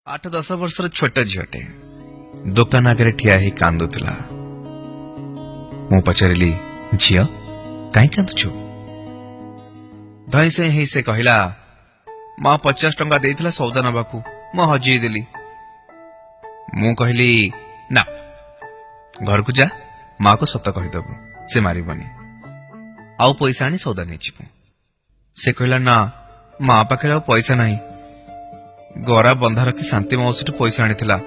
8-10 ବର୍ଷର ଛୋଟ ଝିଅଟେ ଦୋକାନ ଆଗରେ ଠିଆ ହେଇ କାନ୍ଦୁଥିଲା। ମୁଁ ପଚାରିଲି, ଝିଅ କାହିଁ କାନ୍ଦୁଛୁ? ଧଇଁ ସଇଁ ହେଇ ସେ କହିଲା, ମା 50 ଟଙ୍କା ଦେଇଥିଲା ସଉଦା ନେବାକୁ, ମୁଁ ହଜେଇ ଦେଲି। ମୁଁ କହିଲି, ନା ଘରକୁ ଯା, ମାକୁ ସତ କହିଦବୁ, ସେ ମାରିବନି, ଆଉ ପଇସା ଆଣି ସଉଦା ନେଇଯିବୁ। ସେ କହିଲା, ନା ମା ପାଖରେ ଆଉ ପଇସା ନାହିଁ, ଗରା ବନ୍ଧା ରଖି ଶାନ୍ତି ମାଉସୀଠୁ ପଇସା ଆଣିଥିଲା।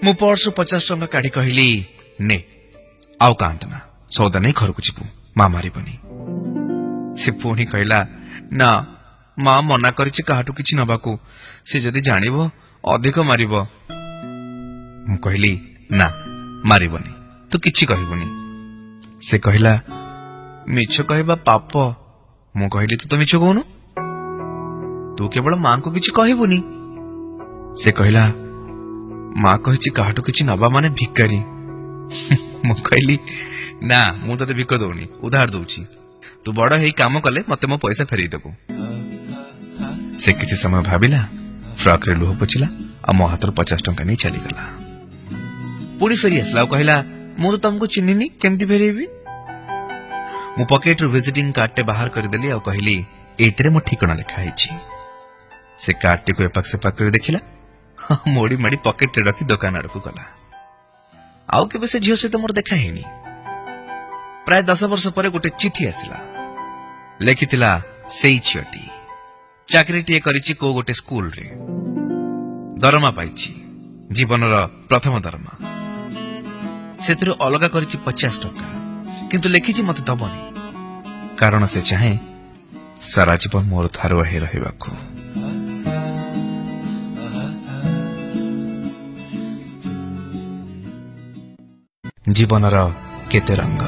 ମୁଁ ପର୍ସରୁ 50 ଟଙ୍କା କାଢି କହିଲି, ନେ, ଆଉ କାନ୍ଦନା, ସଉଦା ନେଇ ଘରକୁ ଯିବୁ, ମା ମାରିବନି। ସେ ପୁଣି କହିଲା, ନା ମା ମନା କରିଛି କାହାଠୁ କିଛି ନବାକୁ, ସେ ଯଦି ଜାଣିବ ଅଧିକ ମାରିବ। ମୁଁ କହିଲି, ନା ମାରିବନି, ତୁ କିଛି କହିବୁନି। ସେ କହିଲା, ମିଛ କହିବା ପାପ। ମୁଁ କହିଲି, ତୁ ତ ମିଛ କହୁନୁ, ତୁ କେବଳ ମାଙ୍କୁ କିଛି କହିବୁନି। ସେ କହିଲା, ମା କହିଛି କାହାଠୁ କିଛି ନବା ମାନେ ଭିକାରୀ। ମୁଁ କହିଲି, ନା ମୁଁ ତତେ ଭିକ ଦଉନି, ଉଧାର ଦଉଛି, ତୁ ବଡ ହେଇ କାମ କଲେ ମତେ ମୋ ପଇସା ଫେରେଇ ଦବୁ। ସେ କିଛି ସମୟ ଭାବିଲା, ଫ୍ରକରେ ଲୁହ ପୋଛିଲା ଆଉ ମୋ ହାତରୁ 50 ଟଙ୍କା ନେଇ ଚାଲିଗଲା। ପୁଣି ଫେରି ଆସିଲା ଆଉ କହିଲା, ମୁଁ ତ ତମକୁ ଚିହ୍ନିନି, କେମିତି ଫେରେଇବି? ମୁଁ ପକେଟରୁ ଭିଜିଟିଂ କାର୍ଡଟେ ବାହାର କରିଦେଲି ଆଉ କହିଲି, ଏଇଥିରେ ମୋ ଠିକଣା ଲେଖା ହେଇଛି। ସେ କାର୍ଡଟିକୁ ଏପାଖ ସେପାଖ କରି ଦେଖିଲା, ମୋଡି ମାଡି ପକେଟରେ ରଖି ଦୋକାନ ଆଡକୁ ଗଲା। ଆଉ କେବେ ସେ ଝିଅ ସହିତ ମୋର ଦେଖା ହେଇନି। ପ୍ରାୟ 10 ବର୍ଷ ପରେ ଗୋଟେ ଚିଠି ଆସିଲା। ଲେଖିଥିଲା ସେଇ ଝିଅଟି ଚାକିରିଟିଏ କରିଛି କୋଉ ଗୋଟେ ସ୍କୁଲରେ, ଦରମା ପାଇଛି, ଜୀବନର ପ୍ରଥମ ଦରମା। ସେଥିରୁ ଅଲଗା କରିଛି 50 ଟଙ୍କା, କିନ୍ତୁ ଲେଖିଛି ମତେ ଦବନି, କାରଣ ସେ ଚାହେଁ ସାରା ଜୀବନ ମୋର ଧାରୁଆ ହେଇ ରହିବାକୁ। ଜୀବନର କେତେ ରଙ୍ଗ।